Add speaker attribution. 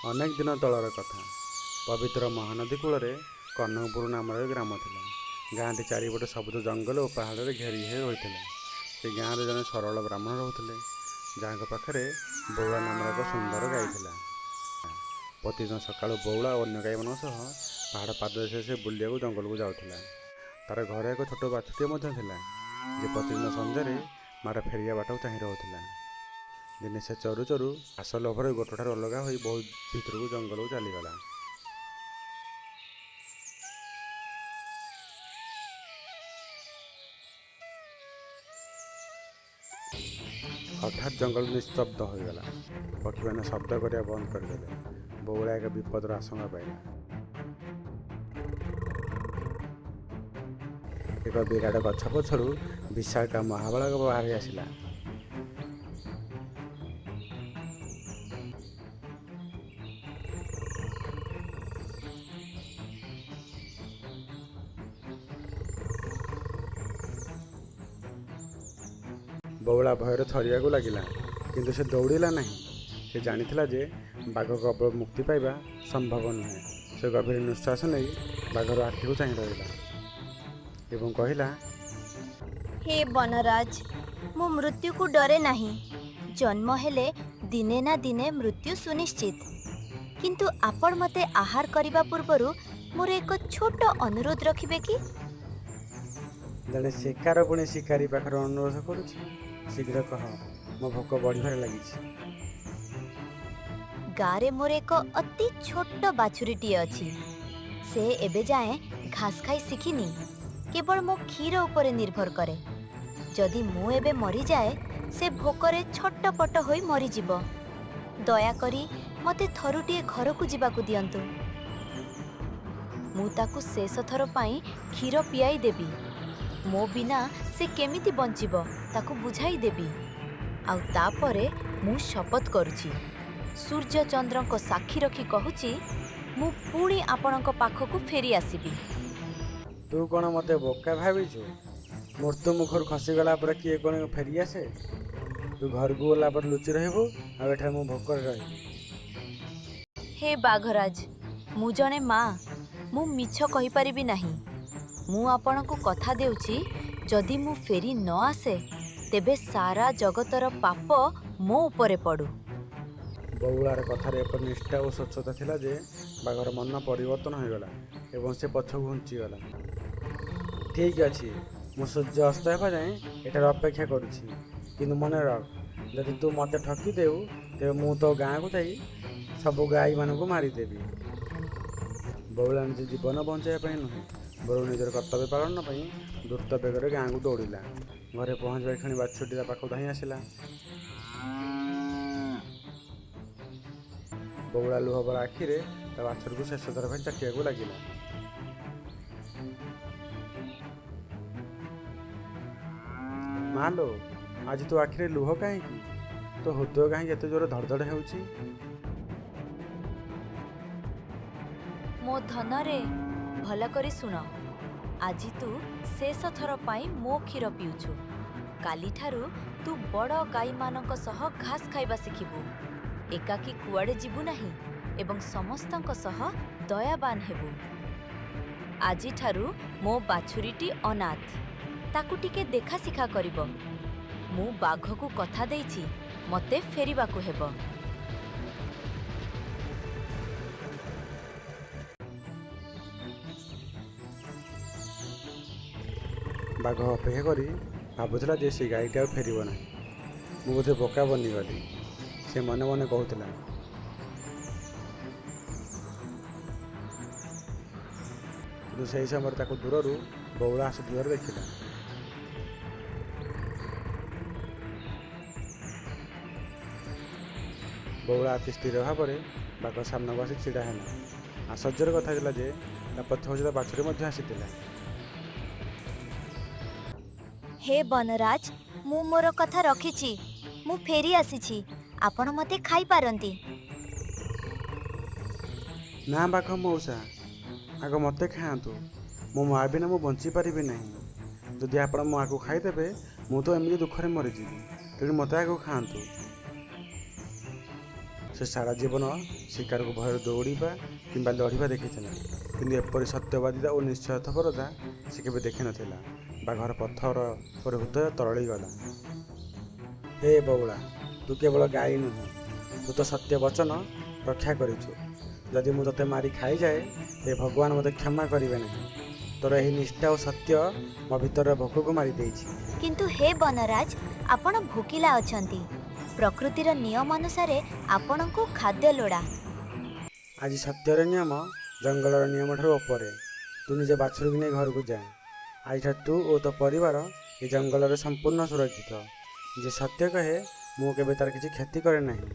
Speaker 1: ଅନେକ ଦିନ ତଳର କଥା। ପବିତ୍ର ମହାନଦୀ କୂଳରେ କନକପୁର ନାମର ଏକ ଗ୍ରାମ ଥିଲା। ଗାଁଟି ଚାରିପଟେ ସବୁଜ ଜଙ୍ଗଲ ଓ ପାହାଡ଼ରେ ଘେରି ହୋଇ ରହିଥିଲା। ସେ ଗାଁରେ ଜଣେ ସରଳ ବ୍ରାହ୍ମଣ ରହୁଥିଲେ, ଯାହାଙ୍କ ପାଖରେ ବଉଳା ନାମର ଏକ ସୁନ୍ଦର ଗାଈ ଥିଲା। ପ୍ରତିଦିନ ସକାଳୁ ବଉଳା ଓ ଅନ୍ୟ ଗାଈମାନଙ୍କ ସହ ପାହାଡ଼ ପାଦଦେଶରେ ସେ ବୁଲିବାକୁ ଜଙ୍ଗଲକୁ ଯାଉଥିଲା। ତାର ଘରେ ଏକ ଛୋଟ ବାଛୁରୀଟିଏ ମଧ୍ୟ ଥିଲା, ଯେ ପ୍ରତିଦିନ ସନ୍ଧ୍ୟାରେ ମା'ର ଫେରିବା ବାଟକୁ ଚାହିଁ ରହୁଥିଲା। ଦିନେ ସେ ଚରୁ ଚରୁ ଘାସ ଲୋଭରେ ଗୋଠଠାରୁ ଅଲଗା ହୋଇ ବହୁତ ଭିତରକୁ ଜଙ୍ଗଲକୁ ଚାଲିଗଲା। ହଠାତ୍ ଜଙ୍ଗଲ ନିସ୍ତବ୍ଧ ହୋଇଗଲା। ପକ୍ଷୀମାନେ ଶବ୍ଦ କରିବା ବନ୍ଦ କରିଦେଲେ। ବଉଳା ଏକ ବିପଦର ଆଶଙ୍କା ପାଇଲା। ଏକ ବିରାଟ ଗଛ ପଛରୁ ବିଶାଳକାୟ ମହାବଳ ବାହାରି ଆସିଲା। ବଉଳା ଭୟରେ ଥରିବାକୁ ଲାଗିଲା, କିନ୍ତୁ ସେ ଦୌଡ଼ିଲା ନାହିଁ। ସେ ଜାଣିଥିଲା ଯେ ବାଘ କବଳରୁ ମୁକ୍ତି ପାଇବା ସମ୍ଭବ ନୁହେଁ। ସେ ଗଭୀର ନିଶ୍ୱାସ ନେଇ ବାଘର ଆଖିକୁ ଚାହିଁ ରହିଲା ଏବଂ କହିଲା,
Speaker 2: ହେ ବନରାଜ, ମୁଁ ମୃତ୍ୟୁକୁ ଡରେ ନାହିଁ। ଜନ୍ମ ହେଲେ ଦିନେ ନା ଦିନେ ମୃତ୍ୟୁ ସୁନିଶ୍ଚିତ। କିନ୍ତୁ ଆପଣ ମୋତେ ଆହାର କରିବା ପୂର୍ବରୁ ମୋର ଏକ ଛୋଟ ଅନୁରୋଧ ରଖିବେ କି?
Speaker 1: ଜଣେ ଶିକାର ପୁଣି ଶିକାରୀ ପାଖରେ ଅନୁରୋଧ କରୁଛି? ଶୀଘ୍ର କହ, ମୋ ଭୋକ ବଢ଼ିବାରେ ଲାଗିଛି।
Speaker 2: ଗାଁରେ ମୋର ଏକ ଅତି ଛୋଟ ବାଛୁରୀଟିଏ ଅଛି। ସେ ଏବେ ଯାଏଁ ଘାସ ଖାଇ ଶିଖିନି, କେବଳ ମୋ କ୍ଷୀର ଉପରେ ନିର୍ଭର କରେ। ଯଦି ମୁଁ ଏବେ ମରିଯାଏ, ସେ ଭୋକରେ ଛଟପଟ ହୋଇ ମରିଯିବ। ଦୟାକରି ମୋତେ ଥରୁଟିଏ ଘରକୁ ଯିବାକୁ ଦିଅନ୍ତୁ। ମୁଁ ତାକୁ ଶେଷ ଥର ପାଇଁ କ୍ଷୀର ପିଆଇ ଦେବି। ମୋ ବିନା ସେ କେମିତି ବଞ୍ଚିବ ତାକୁ ବୁଝାଇ ଦେବି। ଆଉ ତାପରେ ମୁଁ ଶପଥ କରୁଛି, ସୂର୍ଯ୍ୟଚନ୍ଦ୍ରଙ୍କ ସାକ୍ଷୀ ରଖି କହୁଛି, ମୁଁ ପୁଣି ଆପଣଙ୍କ ପାଖକୁ ଫେରି ଆସିବି।
Speaker 1: ତୁ କ'ଣ ମୋତେ ବୋକା ଭାବିଛୁ? ମୃତ୍ୟୁ ମୁଖରୁ ଖସିଗଲା ପରେ କିଏ କ'ଣ ଫେରି ଆସେ? ତୁ ଘରକୁ ଗଲା ପରେ ଲୁଚି ରହିବୁ, ଆଉ ଏଠାରେ ମୁଁ ଭୋକରେ ରହିବି।
Speaker 2: ହେ ବାଘରାଜ, ମୁଁ ଜଣେ ମା, ମୁଁ ମିଛ କହିପାରିବି ନାହିଁ। ମୁଁ ଆପଣଙ୍କୁ କଥା ଦେଉଛି, ଯଦି ମୁଁ ଫେରି ନ ଆସେ ତେବେ ସାରା ଜଗତର ପାପ ମୋ ଉପରେ ପଡ଼ୁ।
Speaker 1: ବଉଳାର କଥାରେ ଏପରି ନିଷ୍ଠା ଓ ସ୍ୱଚ୍ଛତା ଥିଲା ଯେ ବାଘର ମନ ପରିବର୍ତ୍ତନ ହୋଇଗଲା ଏବଂ ସେ ପଛକୁ ଘୁଞ୍ଚିଗଲା। ଠିକ୍ ଅଛି, ମୁଁ ସୂର୍ଯ୍ୟ ଅସ୍ତ ହେବା ଯାଏଁ ଏଠାରେ ଅପେକ୍ଷା କରୁଛି। କିନ୍ତୁ ମନେ ରଖ, ଯଦି ତୁ ମୋତେ ଠକି ଦେଉ, ତେବେ ମୁଁ ତୋ ଗାଁକୁ ଯାଇ ସବୁ ଗାଈମାନଙ୍କୁ ମାରିଦେବି। ବଉଳା ନିଜ ଜୀବନ ବଞ୍ଚାଇବା ପାଇଁ ନୁହେଁ, ବରଂ ନିଜର କର୍ତ୍ତବ୍ୟ ପାଳନ ପାଇଁ ଦ୍ରୁତ ବେଗରେ ଗାଁକୁ ଦୌଡ଼ିଲା। ଘରେ ପହଞ୍ଚିବା କ୍ଷଣି ବାଛୁରୀଟି ତା ପାଖକୁ ଧାଇଁ ଆସିଲା। ବଉଳା ଲୁହଭରା ଆଖିରେ ତା ବାଛୁରୀକୁ ଶେଷ ଥର ପାଇଁ ଚାଟିବାକୁ ଲାଗିଲା। ମା ଲୋ, ଆଜି ତୋ ଆଖିରେ ଲୁହ କାହିଁକି? ତୋ ହୃଦୟ କାହିଁକି ଏତେ ଜୋରରେ ଧଡ଼ଧଡ଼ ହେଉଛି?
Speaker 2: ମୋ ଧନରେ, ଭଲ କରି ଶୁଣ। ଆଜି ତୁ ଶେଷ ଥର ପାଇଁ ମୋ କ୍ଷୀର ପିଉଛୁ। କାଲିଠାରୁ ତୁ ବଡ଼ ଗାଈମାନଙ୍କ ସହ ଘାସ ଖାଇବା ଶିଖିବୁ। ଏକାକୀ କୁଆଡ଼େ ଯିବୁ ନାହିଁ ଏବଂ ସମସ୍ତଙ୍କ ସହ ଦୟାବାନ ହେବୁ। ଆଜିଠାରୁ ମୋ ବାଛୁରୀଟି ଅନାଥ, ତାକୁ ଟିକେ ଦେଖାଶିଖା କରିବ। ମୁଁ ବାଘକୁ କଥା ଦେଇଛି, ମୋତେ ଫେରିବାକୁ ହେବ।
Speaker 1: ବାଘ ଅପେକ୍ଷା କରି ଭାବୁଥିଲା ଯେ ସେ ଗାଈଟି ଆଉ ଫେରିବ ନାହିଁ। ମୁଁ ବୋଧେ ବୋକା ବନିଗଲି, ସେ ମନେ ମନେ କହୁଥିଲା। କିନ୍ତୁ ସେହି ସମୟରେ ତାକୁ ଦୂରରୁ ବଉଳା ଆସୁଥିବାର ଦେଖିଲା। ବଉଳା ଅତି ସ୍ଥିର ଭାବରେ ବାଘ ସାମ୍ନାକୁ ଆସି ଛିଡ଼ା ହେଲା। ଆଶ୍ଚର୍ଯ୍ୟର କଥା ଥିଲା ଯେ ତା ପଛେ ପଛେ ତା ବାଛୁରୀ ମଧ୍ୟ ଆସିଥିଲା।
Speaker 2: ହେ ବନରାଜ, ମୁଁ ମୋର କଥା ରଖିଛି। ମୁଁ ଫେରି ଆସିଛି। ଆପଣ ମୋତେ ଖାଇପାରନ୍ତି।
Speaker 1: ନା ବାଘ ମଉସା, ଆଗ ମୋତେ ଖାଆନ୍ତୁ। ମୋ ମା ବିନା ମୁଁ ବଞ୍ଚିପାରିବି ନାହିଁ। ଯଦି ଆପଣ ମୋ ଆଗକୁ ଖାଇଦେବେ, ମୁଁ ତ ଏମିତି ଦୁଃଖରେ ମରିଯିବି। ତେଣୁ ମୋତେ ଆଗ ଖାଆନ୍ତୁ। ସେ ସାରା ଜୀବନ ଶିକାରକୁ ଭୟରେ ଦୌଡ଼ିବା କିମ୍ବା ଲଢ଼ିବା ଦେଖିଥିଲା, କିନ୍ତୁ ଏପରି ସତ୍ୟବାଦିତା ଓ ନିଃସ୍ୱାର୍ଥପରତା ସେ କେବେ ଦେଖିନଥିଲା। ବାଘର ପଥର ପରି ହୃଦୟ ତରଳିଗଲା। ହେ ବଉଳା, ତୁ କେବଳ ଗାଈ ନୁହଁ, ତୁ ତ ସତ୍ୟ ବଚନ ରକ୍ଷା କରିଛୁ। ଯଦି ମୁଁ ତୋତେ ମାରି ଖାଇଯାଏ, ତେବେ ଭଗବାନ ମୋତେ କ୍ଷମା କରିବେ ନାହିଁ। ତୋର ଏହି ନିଷ୍ଠା ଓ ସତ୍ୟ ମୋ ଭିତରର ଭୋକକୁ ମାରିଦେଇଛି।
Speaker 2: କିନ୍ତୁ ହେ ବନରାଜ, ଆପଣ ଭୋକିଲା ଅଛନ୍ତି। ପ୍ରକୃତିର ନିୟମ ଅନୁସାରେ ଆପଣଙ୍କୁ ଖାଦ୍ୟ ଲୋଡ଼ା।
Speaker 1: ଆଜି ସତ୍ୟର ନିୟମ ଜଙ୍ଗଲର ନିୟମଠାରୁ ଉପରେ। ତୁ ନିଜ ବାଛୁରୀକୁ ନେଇ ଘରକୁ ଯା। ଆଜିଠାରୁ ତୁ ଓ ତୋ ପରିବାର ଏ ଜଙ୍ଗଲରେ ସମ୍ପୂର୍ଣ୍ଣ ସୁରକ୍ଷିତ। ଯେ ସତ୍ୟ କହେ, ମୁଁ କେବେ ତାର କିଛି କ୍ଷତି କରେ ନାହିଁ।